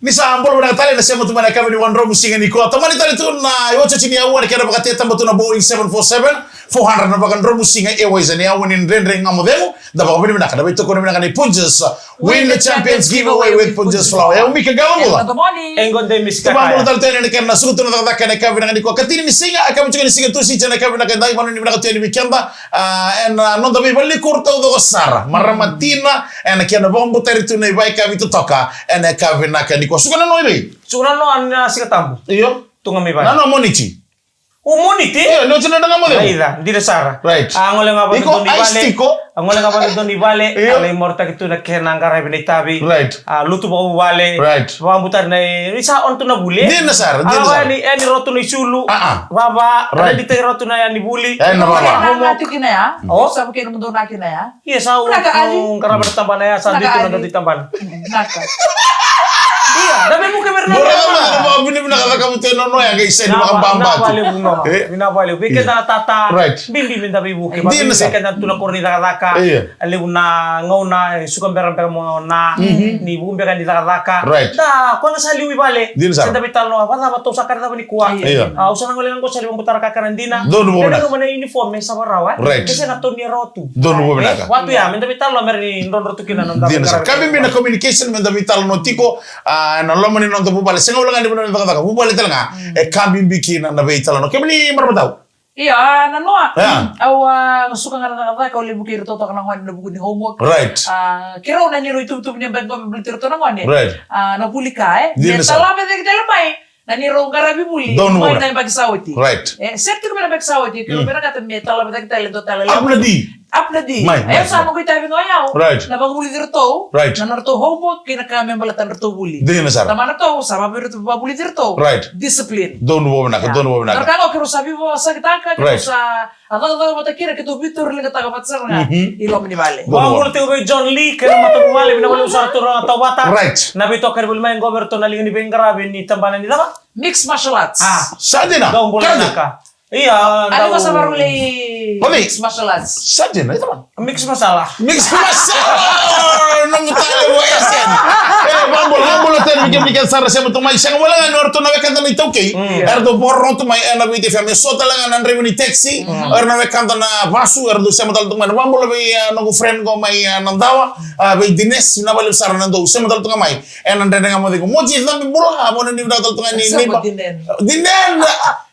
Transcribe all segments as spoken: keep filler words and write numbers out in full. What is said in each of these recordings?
Ni sa bula vinaka tale, na sema tu mai na yakavi ni Vakadromu Siga nikua. Tamani tale tu na iotioti ni aua, na kena vakatetaba tu na Boeing seven four seven, four hundred na Vakadromu Siga Airways. Ni aua ni Dredre Ga Mo Cegu, da vakavinavinaka na veitokoni vinaka ni Punjas. Win the Champions Giveaway with Punjas Flour. E au Mika Galamuca. E au Domoni. E qo de Miss Kakai. Tabula tale tu yani na kena suka tu na cakacaka ena yakavi vinaka nikua. Katini ni siga, yakavi tiko ni siga Tusiti ena yakavi vinaka edai, vakanuinui vinaka tu yani vei keda. A, ena noda veivalenikuro taucoko sara, marama tina, ena kena vakabutari tu na ivakayakavi totoka ena yakavi vinaka nikua. Suka na noa i vei? Suka na noa na Siga Tabu. Io. Tu ga mai vale. Na noa Moniti. O Moniti? Io, ni oti na Dredre Ga Mo Cegu. Raica, dina sara. Right. A gole ga vata donu i vale. Iko, ice tiko. A gole ga vata donu i vale. Io. A lai marautaki tu na kena qaravi na itavi. Right. A lutu vakavuvale. Right. Vakabutari na i, ni sa on tu na vuli. Dina sara, dina sara. A yani, yani rotu na isulu. A, a. Vava. Right. Redi tei rotu na yani vuli. Yani na vava. Kena na tiki na ya. O? Sa vukei na mudou na kina ya. Ia sa u qarava na tabana ya, sa dui tu na dui tabana. Naka. Ia, da veivuke vei ira na. Bora na tabana. Vinavinaka caka mutu e nono ya qai seni vakababa tu. Vinaka vakalevu no. Vinaka vakalevu. Vei keda na tata. Right. Bibi me da veivuke. Dina sara. Vei keda tu na koro ni cakacaka. Ia. A levu na gauna e suka bera beka mo na ni vuku beka ni cakacaka. Right. Da, ko na sa liu i vale. Dina sara. Se da veitalanoa, vacava tou sa kare cava nikua. Ia. A, au sa na gole ga qo sa liu vakabutara kakana dina. Donu vou vinaka. Kena nomu na uniform e sa varawa. Right. Ke se na toni e rawa tu. Donu vou vinaka. Vatu ya, me da veitalanoa me ra ni drodro tu kina na noda. Dina sara. Ka bibi na communication me da veitalanoa tiko, a, na loma ni noda vuvale. Sega wale ga ni vanua ni cakacaka. Vuvale tale ga. E ka bibi kina na veitalanoa. Kemuni marama tau. Io, a, na noa. Au a suka ga na cakacaka, au levu kei iratou toka na gone na vuku ni homework. Right. A, keirau na neirau ituvatuva ni yabaki qo me baleti iratou na gone. Right. A, na vuli ka, e. Dina sara. Me talava cake tale mai na neirau qaravi vuli mai na yabaki sa oti. Right. E, sere tiko mai na yabaki sa oti, keirau vinakata me talava cake tale dua tale. Up na D. Up na D. Mai, mai. E, sa noqu itavi ga o yau. Right. Na vakavulici iratou. Right. Na nodratou homework kei na ka me baleta na nodratou vuli. Dina sara. Tamana tou sa vakavulici iratou. Right. Discipline. Donu vou vinaka, donu vou vinaka. Na ka ga keirau sa veivosakitaka, keirau sa a cakacaka vata kei ira, keitou veitauriligataka vata sara ga i loma ni vale. Donu vou. Vakabula tiko vei John Lee kei na matavuvale, vinaka vakalevu sara turaga tauvata. Right. Na veitokani voli mai qo vei iratou na liga ni veiqaravi ni tabana ni cava? Mixed martial arts. A. Sa dina. Dou bula vinaka. Ia, a, dou. Sa varulei mixed martial arts. Sa dina, ita man. Mixed masala. Mixed masala. Nomu tale vou e sega. E, vakabula, vakabula tale vei kemuni kece sara sema tu mai. Sega wale ga ni o iratou na wekada na iTaukei. Eratou vakarorogo tu mai ena Viti F M. E so tale ga na draiva ni taxi. Era na wekada na vasu, eratou sema tale tu mai. Na vakabula vei, e, noqu friend qo mai, e, Nadawa. A, vei Dines, vinaka vakalevu sara na dou sema tale tu ga mai. Ena Dredre Ga Mo Cegu. Moji, cabe bula, a, vakanuinui vinaka tale tu ga ni neiba. Dinen. Dinen.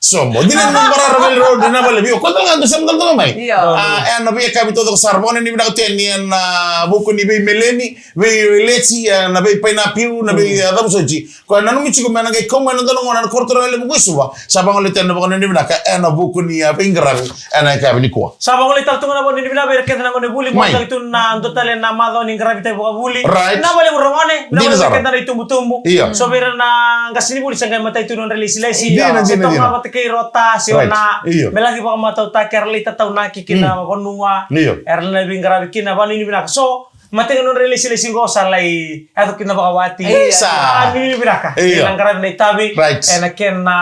Sobo, dina ni bara vale ro, dina vale vio. Ko tale ga dou sema tale toka mai. Io. A, ena veiyakavi taucoko sara, vakanuinui vinaka tu yani ena vuku ni veimeleni, vei, vei leti, ena vei painapiu, na vei, a, cavusoji. Ko nanumi tiko me na qai kau mai na dua na gauna na koro turaga levu qo i Suva. Sa vagolei tu yani na vakanuinui vinaka ena vuku ni, a, veiqaravi ena yakavi nikua. Sa vagolei tale tu ga na vakanuinui vinaka vei ira kece na gone vuli, mai mataki tu na dua tale na macawa ni qaravi tai vakavuli. Right. Na vale vura gone, na vale vura keda na itubutubu. Io. So vei ira na qasenivuli sa qai matai tu nodra lesilesi. Dina, dina, dina. Sa toka vata kei Rota, se Ona. Io. Me laki vakamatautaki, era lai tataunaki ki na vanua. Io. Era na veiqaravi kina, vakanuinui vinaka. So, matai ga nodra lesilesi qo sa lai yaco kina vakawati. Isa. Vakanuinui vinaka. Io. Ena qaravi na itavi. Right. Ena kena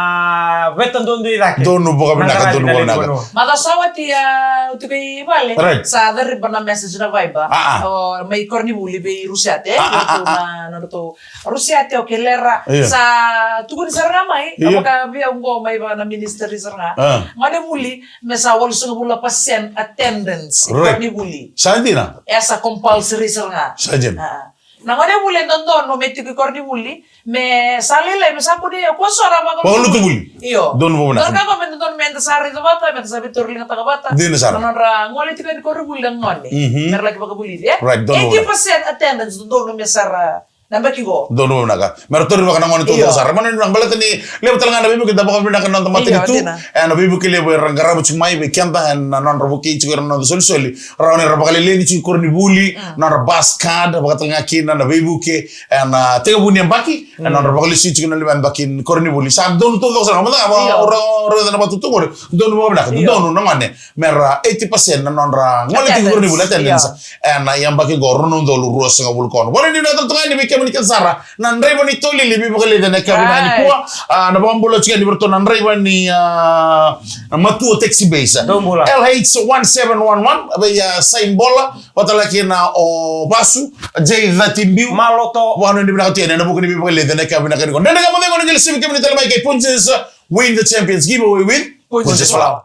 veta duadua i cake. Donu vakavinaka, donu vakavinaka. Macawa sa oti, a, au tiko i vale. Right. Sa cariba na message na Viber. A, a. O, mai koronivuli vei Rusiate. A, a, a, a. Na nodratou Rusiate o Kelera. Io. Sa tukuni sara ga mai, io, a vaka vei au qo mai vaka na ministry sara ga. A. Gone vuli, me sa walusagavulu na percent attendance. Right. Koronivuli. Sa dina? E sa compulsory sara ga. Sa dina. A. Na gone vuli e dodonu me tiko i koronivuli, me sa lailai, me sa kune, o koya so ra vaka- vakalutu vuli. Io. Donu vakavinaka. Donu ka qo me dodonu me da sa raica vata, me da sa veitauriligataka vata. Dina sara. Na nodra gole tiko i koronivuli na gone. Mhm. Me ra laki vakavulici, e? Right, donu vakavinaka. Eighty percent attendance dodonu me sa ra Na yabaki qo. Donu vakavinaka. Me ra tauri vaka na gone taucoko sara. Io. Vakanuinui vinaka baleta ni levu tale ga na veivuke da vakavinaka na noda matanitu. Io, dina. E, na veivuke levu era qarava tiko mai vei keda, e, na nodra vukei tiko era na noda solisoli. Rawa ni ra vakaleleci tiko koronivuli, mm, nodra bus card, vaka tale ga kina na veivuke, e, na tekivu ni yabaki, e, mm, nodra vakalesui tiko na levu ni yabaki ni koronivuli. Sa donu taucoko sara. Io. Mada ga, io, ra, ra, ra, na vatutu qori. Donu vakavinaka, io, donu na gone. Me ra eighty percent na nodra gole tiko i koronivuli, attendance. Attendance, io. E, na yabaki qo, rua na udolu ruasagavulu ka ono. Vakanuinui vinaka tale tu ga yani vei Kemuni kece sara na draiva ni tolili, veivakaleci ena yakavi vinaka nikua. Ah, na vakabula tiko yani vei iratou na draiva ni, ah, Matua Taxi Base. Dou bula. L H one seven one one, vei, ah, Saibola, vata kei na o Vasu, J thirty Biu. Maloto. Vakanuinui vinaka tu yani ena vuku ni veivakaleci ena yakavi vinaka nikua. Dredre Ga Mo Cegu na qele sivi kemuni tale mai kei Punjas, win the champions giveaway with Punjas Flour.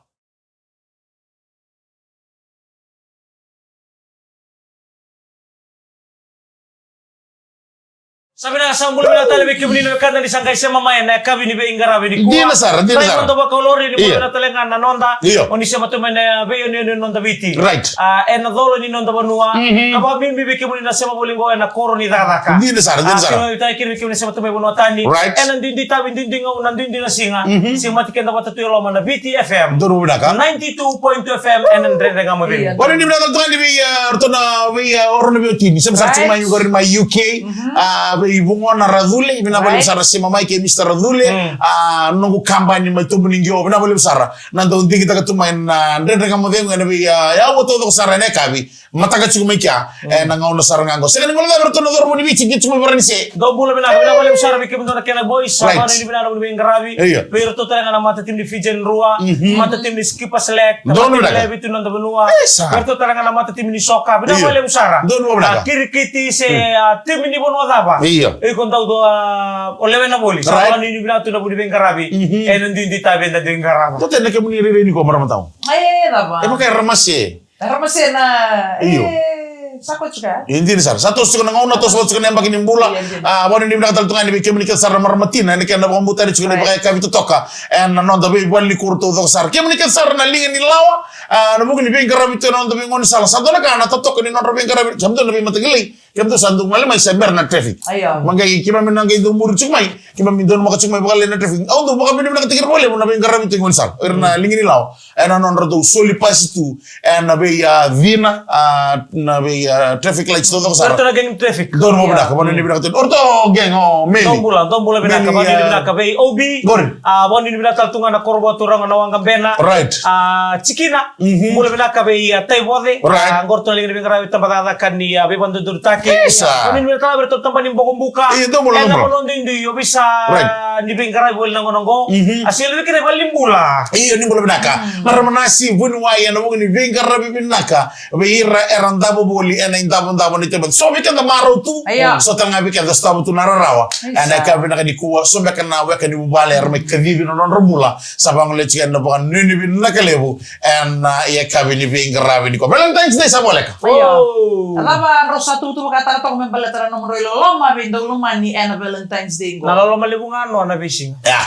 Sa vinaka, sa bula vinaka tale vei kemuni na wekada ni sa qai sema mai ena yakavi ni veiqaravi nikua. Dina sara, dina sara. Sa i noda vakaolori ni bula vinaka tale ga na noda. Io. O ni sema tu mai na veiyanuyanu ni noda Viti. Right. Ah, ena colo ni noda vanua. Mhm. Ka vakabibi vei kemuni na sema voli qo ena koro ni cakacaka. Dina sara, dina sara. Ah, kemuni vei kemuni na sema tu mai vanua tani. Right. Ena duidui tavi, duidui gauna, duidui na siga. Mhm. Semati keda vata tu e loma na Viti F M. Donu vinaka. Ninety-two point two F M ena Dredre Ga Mo Cegu. Io. Vakanuinui vinaka tale tu ga yani vei, ah, ratou na vei, ah, o rau na veiwatini. Sema sara tiko mai, right, qori mai U K. Mhm. Ah, vei Vugona Racule, vinaka vakalevu sara sema mai kei Mister Racule. Mm. Ah, noqu kabani mai Tobu ni Qio, vinaka vakalevu sara. Na dau digitaka tu mai na Dredre Ga Mo Cegu ena vei, ah, aua taucoko sara ena yakavi. Mataka tiko mai kea, mm, ena gauna sara ga qo. Sega ni guilecava vei iratou na cauravou ni Viti, tiko mai Varanise. Dou bula vinaka, vinaka vakalevu sara vei kemudou na Kenya Boys. Right. Sa vakanuinui vinaka na nomuni veiqaravi. Io. Vei iratou tale ga na matatimi ni Fijian Drua, mhm, matatimi ni Skipper Select, donu vinaka, matatimi levu tu na noda vanua. Isa. Vei iratou tale ga na matatimi ni soka, vinaka vakalevu sara. Donu vinaka. Ah, kirikiti se, mm, ah, timi ni vanua cava. Io. Iko dau dua, ah, o lewena voli. Right. Sa vakanuinui vinaka tu na nomuni veiqaravi. Mhm. Ena duidui tavi eda dui qarava. Tote na kemuni rairai nikua, marama tau. E, cava? E vaka e ramase. Ramase na, io, e, sa koya tiko ya. E, dina sara. Sa toso tiko na gauna, toso vata tiko na yabaki ni bula. Io, dina. Ah, vakanuinui vinaka tale tu ga yani vei kemuni kece sara na marama tina, ena kena vakabauta tiko na, right, vakayakavi totoka ena noda veivalenikuku taucoko sara. Kemuni kece sara na liga ni lawa, ah, ena vuku ni veiqaravi tu ena noda veigaunisala. Sa dua na ka na totoka ni nodra veiqaravi, sa dua na veimataqali. Kemudou sa dou gole mai se bera na traffic. Io. Ma qai keimami na qai dau muri tiko mai, keimami donumaka tiko mai vakalailai na traffic. Au dau vakavinavinakataki ira vakalevu na veiqaravi tu e gaunisala, o ira na, mm, liga ni lawa. Ena nodratou soli pasi tu ena vei, ah, cina, ah, na vei, ah, traffic lights taucoko sara. Ratou na gang traffic. Donu, io, vinaka, vakanuinui vinaka tu. O ratou gang, o Meli. Dou bula, dou bula vinaka, Meli, vakanuinui, ah, vinaka vei O B. Qori. Ah, vakanuinui vinaka tale tu ga na koro vakaturaga na Waqa Bena. Right. Ah, Tikina. Mhm. Bula vinaka vei, ah, Tai Voce. Right. Ah, qori tu na liga ni veiqaravi tabacakacaka ni, ah, veivakadodonutaki. Isa. Vakanuinui vinaka tale vei iratou tabana ni Bokobuka. Io, dou bula, dou bula. Ena vanua duidui, ovisa, right, ni veiqaravi voli na gauna qo. Mhm. A sega ni vei keda valenibula. Io, ni bula vinaka. Mm. Marama Nasi, vuniwai, ena vuku ni veiqaravi vinaka vei ira era davo voli ena idavodavo ni tevoro. So vei keda marau tu. Io. So tale ga vei keda sotava tu na rarawa. Isa. Ena yakavi vinaka nikua, so beka na weka ni vuvale era mai kacivi na nodra bula. Sa vagolei tiko ena vakanuinui vinaka levu ena, ah, yakavi ni veiqaravi nikua. Valentine's Day sa voleka. Io. Oh. A cava drau sa tuvatuva ka taka toka me baleta na nomudrau iloloma vei daulomani ena Valentine's Day qo? Na loloma levu ga no na veisiga. Ia.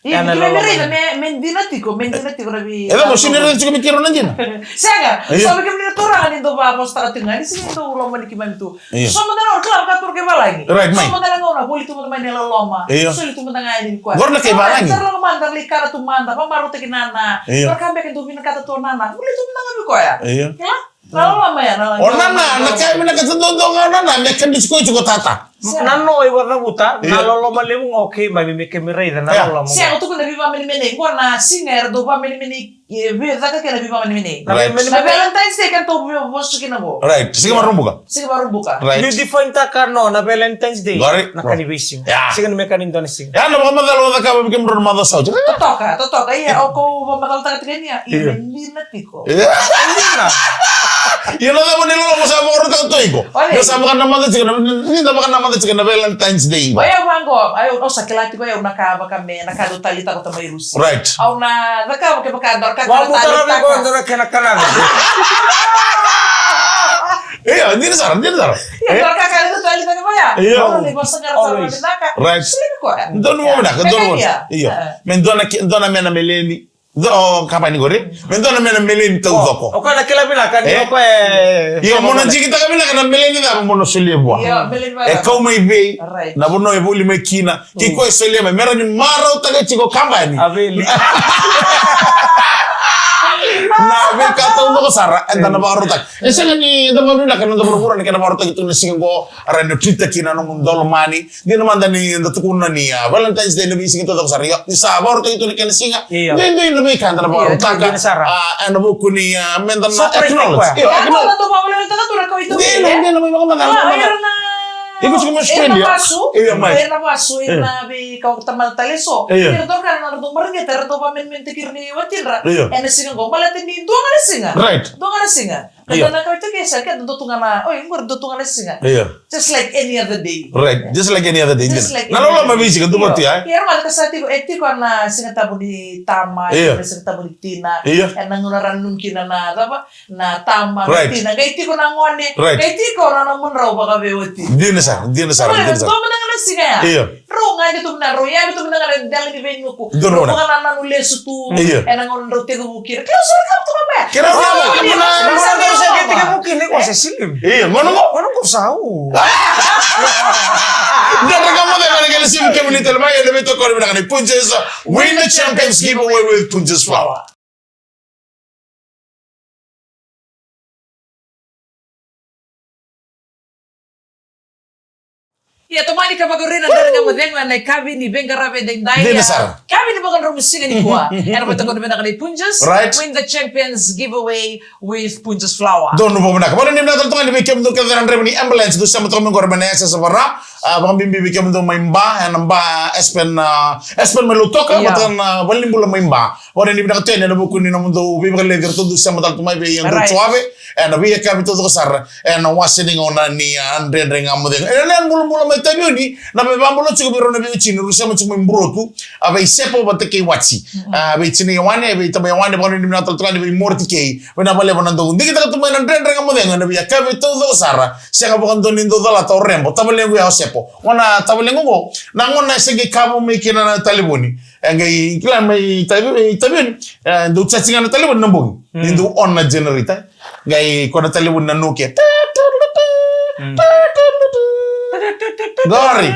Ia, na loloma. Me, me dina tiko, me dina tiko na vei. E cava, o sega ni raica tiko vei keirau na dina? Sega. Io. So vei kemuni na turaga ni dau vakavosataka tiko ga ni sega ni dau lomani keimami tu. Io. So mada na gauna, kila vaka turaga kei valagi. Right, mai. So mada na gauna, voli tu mada mai na iloloma. Io. Soli tu mada ga yani ni koya. Qori na kei valagi. Tara lako mada, lai kana tu mada, vakamarautaki nana. Io. Tara ka beka dau vinakata tu o nana. Voli tu mada ga vei koya. Io. Kila? Na loloma ya, na loloma. O nana, na ka e vinakata duadua ga o nana, me kandisi koya tiko o tata. Sega. Na no e vakacavuta, na loloma levu ga o keimami me keimami raica na loloma. Sega, o tukuna na veivakamenemenei, qo na siga era dau vakamenemenei, e, vei caka kei na veivakamenemenei. Right. Na Valentine's Day keitou vosa kina qo. Right. Siga Vakaraubuka. Siga Vakaraubuka. Right. Ni define taka no na Valentine's Day. Qori. Na ka ni veisiga. Ya. Sega ni me ka ni dua na siga. Ya na vakamacala o cakava vei kemudrau na macawa sa oti. Totoka, totoka. Ia, o kou vakamacalataka tiko ni ya. Ia, me dina tiko. Ia. Ia na cava ni loloma sa vakarautaka tu iko? Ni sa vakanamata tiko na, ni sa vakanamata tiko na Valentine's Day iko. O yau vaqo, o yau, o sa kila tiko o yau na ka vaka me, na ka dau talitaka o tamai Rusi. Right. Au na cakava kevaka dua na ka. Vakabutara vei koya dua na kena kanana. Ia, dina sara, dina sara. Ia, dua na ka ka dau talitaka vaya. Ia. Au na ni vosa qara sara vinaka. Right. Sili ni koya. Donu mo vinaka, donu mo. Ia. Me dua na, dua na mena meleni. Do, o, kabani qori. Me dua na mena meleni taucoko. O koya na kila vinaka ni o koya e. Io, mo na jikitaka vinaka na meleni cava mo na solia vua. Io, meleni vava. E kau mai vei, right, na vanua e voli mai kina. Kei koya e solia mai, mera ni marautaka tiko kabani. A veli. Na veika taucoko sara, eda na vakarautaka. E sega ni da vakavinaka na da vuravura ni kena vakarautaki tu na siga qo, era na treat-taki na nomu daulomani. Dina mada ni da tukuna ni, a, Valentine's Day na veisiga taucoko sara. Io, ni sa vakarautaki tu na kena siga. Io. Dina, dina na veika da na vakarautaka. Io, dina sara. A, ena vuku ni, a, meda na acknowledge. Io, acknowledge. Dina, dina mai vakamacala. Iko tiko mai Australia. Ena vasu, io, mai. Ena vasu, io, ena veika tamata tale eso. Io. Ira dau kaya na nodra dau mareqeta, era dau vamenimenitaki ira na watidra. Io. Ena siga qo, baleta ni dua ga na siga. Right. Dua ga na siga. Io. Keda na kauta ke sa, keda dua tu ga na, oi, qori dua tu ga na siga. Io. Just like any other day. Right. Just like any other day. Just like any other day. Na loloma vei siga, dua tu ya. Io. Io, era vaka sa tiko, e tiko na Siga Tabu ni tama, io, na Siga Tabu ni tina. Io. Ena gauna ra nanumi kina na cava, na tama, na tina. Right. Qai tiko na gone. Right. Qai tiko na nomudrau vakaveiwati. Dina sara, dina sara, dina sara. Dua mada ga na siga ya. Io. Rau gade tu mada, rau yabe tu mada ga na dela ni veinuku. Dua mada. Rau vaka na nanu lesu tu. Io. Ena gauna drau tekivu kina. Kila sara ka tu mada. Kila sara ka tu mada. Io, gauna qo. Gauna qo sa u. Dredre Ga Mo Cegu ena qai lesi vei kemuni tale mai, ena veitokoni vinaka ni Punjas. Win the Champions Giveaway with Punjas Flour. Ia, tomani ka vakavure na Dredre Ga Mo Cegu ena yakavi ni veiqaravi edaidai. Dina sara. Yakavi ni vakadromu siga nikua. Ena veitokoni vinaka ni Punjas. Right. Win the Champions Giveaway with Punjas Flour. Donu vakavinaka. Vakanuinui vinaka tale tu ga yani vei kemudou kece na draiva ni ambulance dou sema toka mai qori mai na S S F R. A, vakabibi vei kemudou mai Ba, ena Ba Aspen, a, Aspen mai Lautoka, vata na valenibula mai Ba. Vakanuinui vinaka tu yani ena vuku ni nomudou veivakaleci, ratou dou sema tale tu mai vei Andrew Joave. Ena veiyakavi taucoko sara, ena wase ni gauna ni, a, Dredre Ga Mo Cegu. Ena lewe ni bulabula mai Taveuni, na veivakabula tiko vei rau na veiwatini, rau sema tiko mai Burotu, a, vei Sepo vata kei Wati. A, vei Tina Ioane, vei Tama Ioane, vakanuinui vinaka tale tu ga yani vei Moreti Kei, vinaka vakalevu na dau digitaka tu mai na Dredre Ga Mo Cegu ena veiyakavi taucoko sara. Sega vakadua ni dau calata o Rebo, tavalequ ya o Sepo. Gona tavalequ qo, na gona e se qai kava mai kina na talevoni. E qai kila mai Taveuni, e, dau charge ga na talevoni na bogi. Ni dau on na generator. Qai ko na talevoni na Nokia. Qori.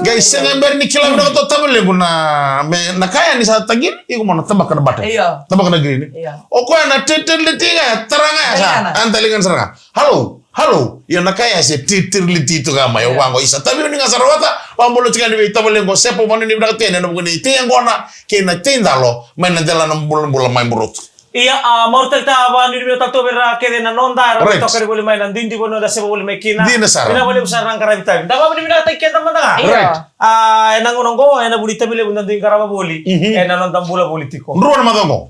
Qai sega bera ni kila vinaka tu o tavalequ na, me, na ka ya ni sa taqiri, iko mo na tabaka na button. Io. Tabaka na green. Io. O koya na titiri liti ga, tara ga ya sa. Tara ga. An tali ga sara ga. Hello, hello. Io, na ka ya se titiri liti tu ga mai, o vaqo isa. Taveuni ga sara vata, vakabula tiko yani vei tavalequ o Sepo, vakanuinui vinaka tu yani ena vuku ni tei yaqona kei na tei dalo mai na dela na bulabula mai Burotu. Ia, a, mauri tale tu, vakanuinui vinaka tale tu vei ira kece na noda, era toka voli mai na duidui vanua da sema voli mai kina. Dina sara. Vinaka vakalevu sara na qaravi tavi. Da vakanuinui vinakataki keda mada ga. Right. A, ena gauna qo, ena vuli tavi levu da dui qarava voli. Ena noda bula voli tiko. Rua na macawa qo.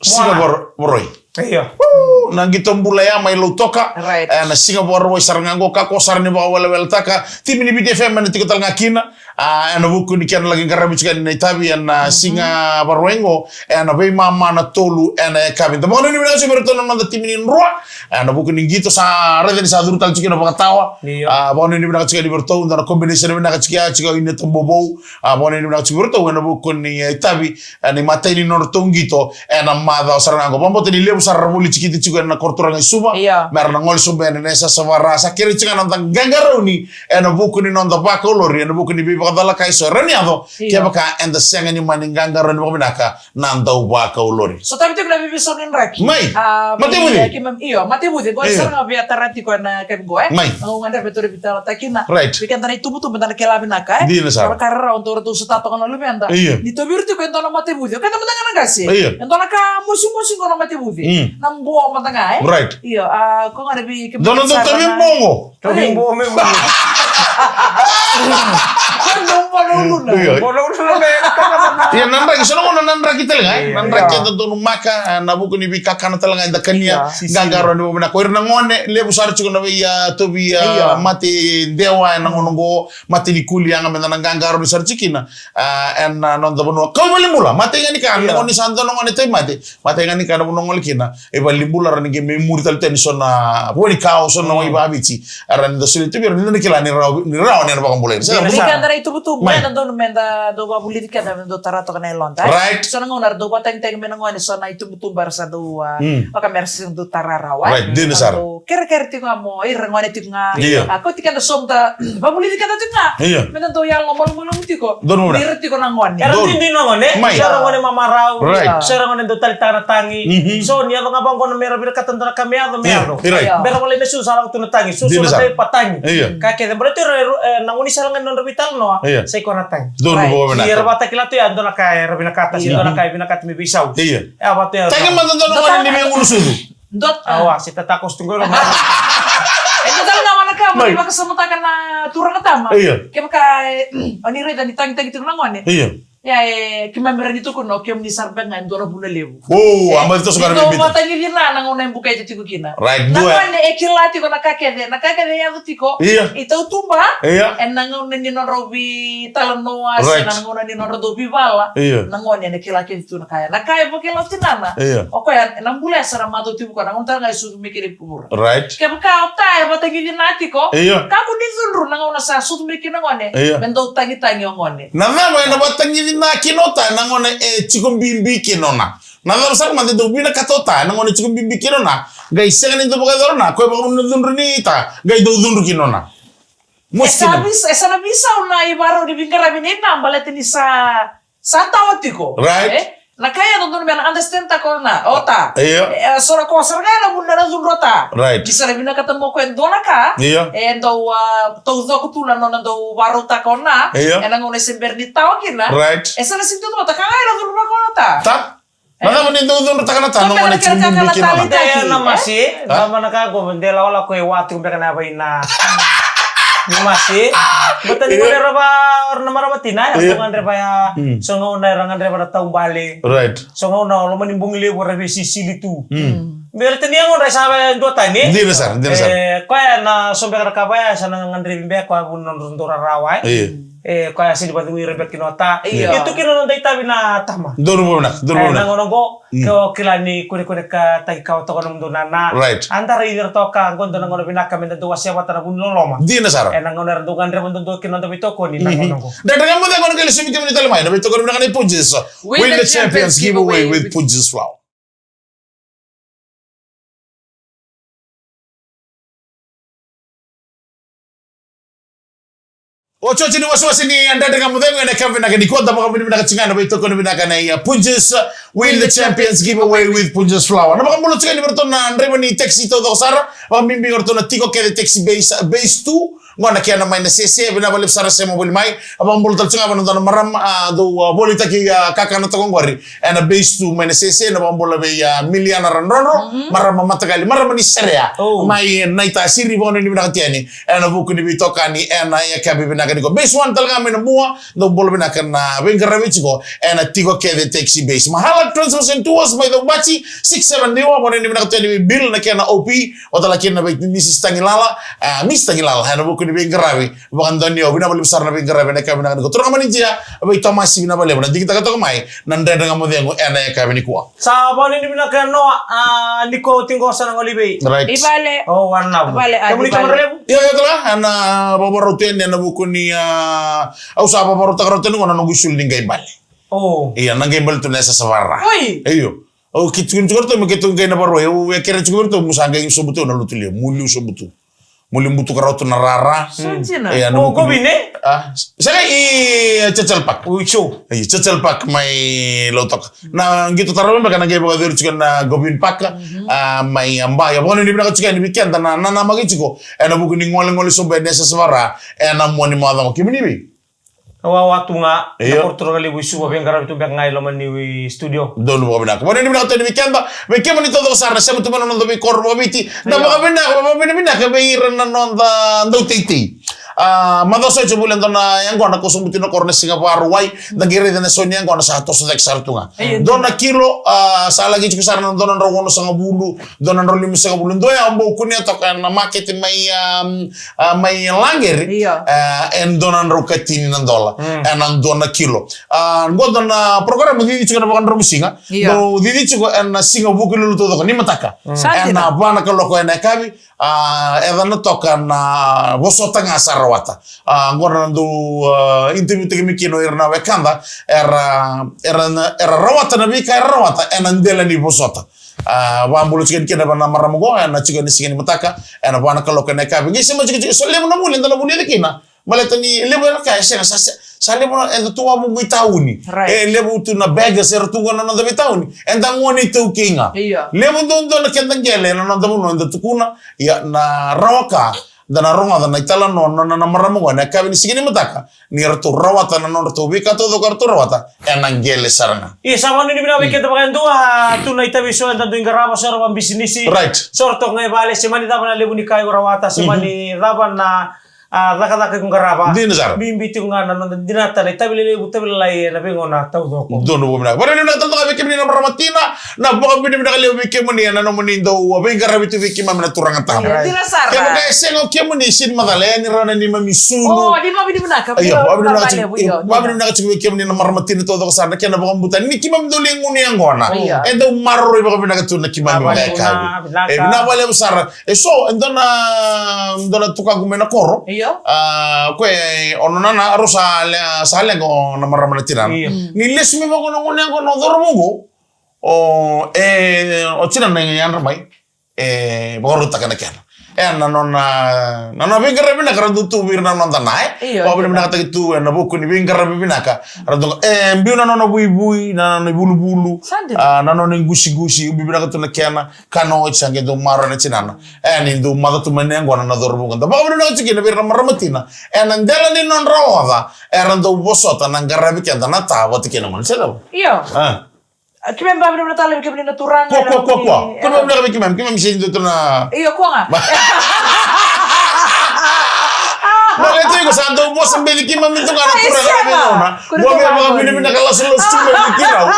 Siga Varo-, Varoi. Io. Na qito bula ya mai Lautoka. Right. E, na Siga Vakarauwai sara ga qo, kakua sara ni vakaweleweletaka. Timi ni Viti F M ena tiko tale ga kina. A, ena vuku ni kena laki qaravi tiko yani na itavi ena Siga Vakarauwai qo, ena veimama na tolu ena yakavi. Da vakanuinui vinaka tiko vei iratou na noda timi ni Drua. Ena vuku ni qito sa raica ni sa curu tale tiko kina vakatawa. Io. A, vakanuinui vinaka tiko yani vei iratou, dua na combination vinaka tiko ya, tiko Ineta Bobou. A, vakanuinui vinaka tiko vei iratou ena vuku ni, e, itavi. Ena imatai ni nodratou qito ena macawa sara ga qo. Vakabauta ni levu sara era voli tikiti tiko ena koro turaga i Suva. Io. Me ra na gole sobu yani ena S S F R. Sa kerei tiko ga na noda qaqarauni ena vuku ni noda vakaulori, ena vuku ni veivakacalaka eso e rawa ni yaco. Io. Kevaka eda sega ni mani qaqarauni vakavinaka na dau vakaulori. Sotavi tiko na veiveisau ni draki. Mai. A, Matevuci. Io, Matevuci. Qo sara ga via tara tiko ena yakavi qo, e. Mai. Au gadreva me tauri vei tala. Kina. Right. Vei keda na itubutubu da na kila vinaka, e? Dina sara. Ka rarawa, dou ratou sa tatoka na luveda. Io. Ni tauvi ira tiko e dua na matevuci. O keda mada ga na qase. Io. E dua na ka mosimosi qo na matevuci. Mm. Na boa mada ga, e? Right. Io, a, ko ga na vei ke dua na dau tavi bogo. Tavi bogo me bogo. Ko dau bogo na uluna. Io. Bogo na uluna me. Io, na draki, so na gauna na draki tale ga, e? Io. Na draki eda donumaka, a, na vuku ni veikakana tale ga eda kania. Io. Qaqarauni vakavinaka. O ira na gone, levu sara tiko na vei, a, tauvi, a, mate dewa ena gauna qo, mate ni kuli yaga me da na qaqarauni sara tiko kina, a, ena noda vanua. Kau valenibula, matai ga ni ka, io, na gauna ni sa dua na gone tauvimate, matai ga ni ka na vanua gole kina, e valenibula ra ni qai mai muri tale tu yani so na vuanikau, so na wai vakaviti, era ni da solia tu vei ira, ni da na kila ni rawa, ni rawa ni na vakabulai. Sa dina. Vei keda na itubutubu, mai, eda donu me da dau vakavulici keda me dau tara toka na yaloda, e? Right. So na gauna era dau vakatagitagi mai na gone, so na itubutubu era sa dau, a, mm, vaka me ra sa dau tara rawa, e? Right, dina sara. Dau kerekere tiko ga mo ira gone tiko ga. Io. A, kauti keda sobu, da vakavulici keda tiko ga. Io. Me da dau yalo malumalumu tiko. Donu. Ni ira tiko na gone. Era duidui na gone. Mai. So era gone mamarau. Right. So era gone dau taleitaka na tagi. Mhm. So ni yaco ga vaqo na me ra vinakata dua na ka me yaco, me yaco. Io, right. Bera wale me susu sa lako tu na tagi. Susu na tagi pa tagi. Io. Ka kece, baleta ira, e, na gone sara ga ni nodra veitalanoa. Io. Sa i koya na tagi. Donu. Right. Vakavinaka. Ni era vakatakila tu ya dua na ka era vinakata, se dua na ka e vinakata me veisau. Io. E a vatu ya. Tagi mada dua na gone ni me gunu sucu. Dot. Awa, se tatako stu qo. E dua tale na wani ka Mai. Vakasamataka na turaga tama. Io. Kevaka, e, o ni raica ni tagitagi tiko na gone. Io. Ia, e, keimami rawa ni tukuna o kemuni sara beka ga e dua na vuna levu. O, e, a maci toso ga ni dou vakatangici na, na gauna e bukaiti tiko kina. Right, na dua. Gone e kila tiko na ka kece, na ka kece e yaco tiko. Io. I tautuba. Io. E na gauna ni nodrau veitalanoa, se right. Na gauna ni nodrau veivala. Io. Na gone e na kila kece tu na ka ya. Na ka e vakila o tinana. Io. O koya, e na bula e sa na matau tiko, na gauna tale ga e sucu mai kina i vuravura. Right. Kevaka o ta e vakatangici na tiko. Io. Kakua ni cudru na gauna sa sucu mai kina gone. Io. Me dau tagitagi o gone. Na cava e na vakatangici na kina o ta, na gone e tiko bibi kina o na. Na cava sara mada e dau vinakata o ta, na gone e tiko bibi kina o na. Qai sega ni dau vakayacora na, koya vaka na cudru ni ta, qai dau cudru kina o na. E sa visa, e sa na visa o na ivakarau ni veiqaravi nei na baleta ni sa, sa tawa tiko. Right. E? Na ka ya dodonu me na understand taka o na, o ta. Io. E, so na ko sara ga na vuna na cudru o ta. Right. Ni sa na vinakata mo koya dua na ka. Io. E dau, a, taucoko tu na nona dau vakarautaka o na. Io. E na gauna e se bera ni tawa kina. Right. E sa na sega ni tautauta ka ga e na cudru vaka o na ta. Ta? E. Na cava ni dau cudrutaka na ta na gone tiko bibi kina o na. Te na masi, e? Na mana ka qo, de lawala ko e wa tiko beka na yava i na. Ni masi. Bata ni gone ra va, ora na marama tina, e, io. Gadreva ya. Mm. So gauna era gadreva na taubale. Right. So gauna o loma ni bogi levu ra veisisili tu. Mm. Baleta ni yagodra e sa va duatani. Dina sara, dina sara. E, koya na so beka na ka vaya, sa na gadrevi beka koya vuna nodra dau rarawa, e. Io. E, koya sega ni vakacegui ira beka kina o ta. Io. Ia tu kina noda itavi na tama. Donu vakavinaka, donu vakavinaka. E, na gauna qo, mm, ke o kila ni kunekune ka taki kawa toka nomudou nana. Right. A da raici ira toka, qo dua na gauna vinaka me da dau wasea vata na vu ni loloma. Dina sara. E, na gauna era dau gadreva duadua kina noda veitokoni, na gauna qo. Dredre Ga Mo Cegu na qai lesu vei kemuni tale mai na veitokoni vinaka nei Punjas. Win the Champions Giveaway with Punjas Flour. Otioti ni wasewase ni Dredre Ga Mo Cegu ena yakavi vinaka nikua, da vakavinavinaka tiko ga na veitokoni vinaka nei Punjas, Win the Champions Giveaway with Punjas Flour. Na vakabula tiko ga ni vei ratou na draiva ni taxi taucoko sara, vakabibi vei ratou na Tiko Kece Taxi Base, Base two, qo na kena mai Nasese, vinaka vakalevu sara sema voli mai. A vakabula tale tiko ga vei na dua na marama, a, dau, a, volitaki, a, kakana toka qori ena Base two mai Nasese, na vakabula vei, a, Miliana Radrodro, mhm, marama mataqali, marama ni serea. Oh. Mai Naitasiri, vakanuinui vinaka tu yani ena vuku ni veitokani ena yakavi vinaka nikua. Base one tale ga mai Nabua, dou bula vinaka na veiqaravi tiko ena Tiko Kece Taxi Base. Mahala Transport and Tours mai Caubati, six seven Niua, vakanuinui vinaka tu yani vei Bill na kena O P, vata kei na vei Missus Tagilala, a, Miss Tagilala, ena vuku ni veiqaravi. Vakadonui au, vinaka vakalevu sara na veiqaravi ena yakavi vinaka nikua. Turaga Manidia, vei Tomasi, vinaka vakalevu na digitaka toka mai na Dredre Ga Mo Cegu ena yakavi nikua. Sa vakanuinui vinaka Noa, a, ni ko tiko sa na gole i vei? Right. I vale. O, wana na vale, a, kemuni i vale. Kemuni levu? Io, io, tala, ena vakavakarau tu yani ena vuku ni, a, au sa vakavakarautaka ratou yani qo na noqu isulu ni qai bale. O. Io, na qai bale tu na yasayasa vaka-Ra. Oi. Io. Au keitou tukuna tiko ratou me keitou qai na vakarau. Au, e kere tiko ratou, mo sa qai sobu tu na lotu levu, mo liu sobu tu. Mo liu butuka rawa tu na rara. Sa dina. E, ena vuku ni, o Govine? A, sega, i, e, Churchill Park. O, i Cho. I Churchill Park mai Lautoka. Na qito tarava beka na qai vakayacori tiko na Govine Park, mhm, a, mai Aba. Ia, vakanuinui vinaka tiko yani vei keda na, na, nanamaki tiko ena vuku ni golegole sobu ena yasayasa vaka-Ra ena mua ni macawa. Kemuni vei? Wawa tu ga, io, na koro turaga levu i Suva, veiqaravi tu beka ga i loma ni studio. Donu vakavinaka. Vakanuinui vinaka tu yani vei keda, vei kemuni taucoko sara na sema tu mai na noda veikoro vakaviti. Da, io, vakavinaka, vakavinavinaka vei ira na noda dauteitei. A, macawa sa oti au voli e dua na yaqona, ko sobu tu na koro na siga Vakarauwai, da qai raica na sau ni yaqona sa toso cake sara tu ga. Io. Dua na kilo, a, sa laki tiko sara na dua na drau onosagavulu, dua na drau limasagavulu. Dua ya au bau kunea toka ena makete mai, a, a, mai Laqere, io, e, e dua na drau katini na dola, mm, ena dua na kilo. A, qo dua na program cici tiko ena vakadromusiga. Io. Dau cici tiko ena siga Vukelulu taucoko ni mataka. Mm. Sa dina. Ena va na kaloko ena yakavi, a, e yaco toka na vosota ga sa rawata. A, qo na dau, a, interview taki mai kina o ira na wekada, era, era, era rawata na veika era rawata ena dela ni vosota. A, vakabula tiko yani kina vei na marama qo, ena tiko ena siga ni mataka, ena va na kaloko ena yakavi. Qai sema tiko, tiko, so levu na vuli eda na vulica kina. Baleta ni levu era kaya, e sega, sa, sa, sa levu na, eda tu wavoki i tauni. Right. E levu tu na beggars era tu qo na noda veitauni. Eda gone iTaukei ga. Io. Levu duadua na keda qele ena noda vanua eda tukuna, ia na rawa ka, Da na rogoca na italanoa na nona marama qo ena yakavi ni siga ni mataka, ni ratou rawata na nodratou veika taucoko eratou rawata ena qele sara ga. Ia sa vanuinui vinaka vei keda vakayadua, tu na itavi eso eda dui qarava, so era vakabisinisi. Right. So era toka ga e vale, se mani cava na levu ni ka iko rawata, se mani cava na, a, cakacaka iko qarava. Dina sara. Bibi tiko ga na noda dinata na itavi lelevu, itavi lalai ena veigauna taucoko. Donu vakavinaka. Vanuinui vinaka tale toka vei kemuni na marama tina, na vakavinavinaka levu vei kemuni ena nomuni dau veiqaravi tu vei keimami na turaga tama. Io, dina sara. Kevaka e sega o kemuni, sega ni macala, e yani rawa na neimami sulu. O, ni vakavinavinaka. Io, vakavinavinaka tiko, vakavinavinaka tiko vei kemuni na marama tina taucoko sara na kena vakabauta ni keimami dau lai gunu yaqona. Io. E dau maroroi vakavinaka tu na keimami vakayakavi. Vinaka. E vinaka vakalevu sara. E so, e dua na, dua na tukaqu mai na koro. Io. A, koya, o nona na, rau sa le-, sa leqa o na marama na tinana. Io. Ni lesu mai vakagunaguna yaqona o cauravou qo. O, e, o tinana e yadra mai, e vakarautaka na kena. E, na nona, na nona veiqaravi vinaka ra dau tu vei ira na noda na, e? Io, vakavinavinakataki tu, e, na vuku ni veiqaravi vinaka. Ra dau, e, biu na nona vuivui, na nona ivuluvulu, sa dina, a, na nona iqusigusi, ubi vinaka tu na kena, ka na oti sa qai dau maroroya na tinana. E, ni dau maca tu mai na yaqona na cauravou qo. Da vakavinavinaka tiko kina vei ira na marama tina. E, na dela ni nodra oca, era dau vosota na qaravi keda na ta vata kei na gone. Se cava? Io. A. A, keimami vakavinavinaka tale vei kemuni na turaga. Kua, kua, kua, kua. Kua, vakavinavinaka vei keimami, keimami sega ni dua tu na. Io, kua ga. Na letu iko sa dau vosa beci keimami tu ga na turaga na veigauna. Mo via vakavinavinaka lasulasu tu mai vei keirau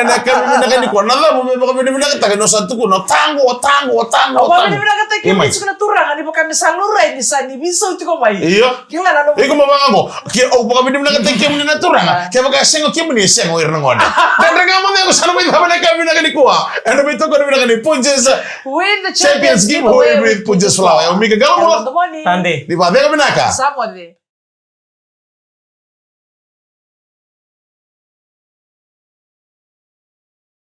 ena yakavi vinaka nikua. Na cava mo via vakavinavinakataka ni o sa tukuna o taqo, o taqo, o taqo, o taqo. Vakavinavinakataki kemuni tiko na turaga ni vaka me sa laurai ni sa ni veisau tiko mai. Io. Kila na nomu. Iko mo vaka qo. Ke au vakavinavinakataki kemuni na turaga. Kevaka e sega o kemuni, e sega o ira na gone. Dredre ga mo cegu, sa na mai cava na ka vinaka nikua. Ena veitokoni vinaka ni Punjas. With the champions giveaway with Punjas Flour. Au Mika Galamula. Tade. Ni vacegu vinaka. Sa moce.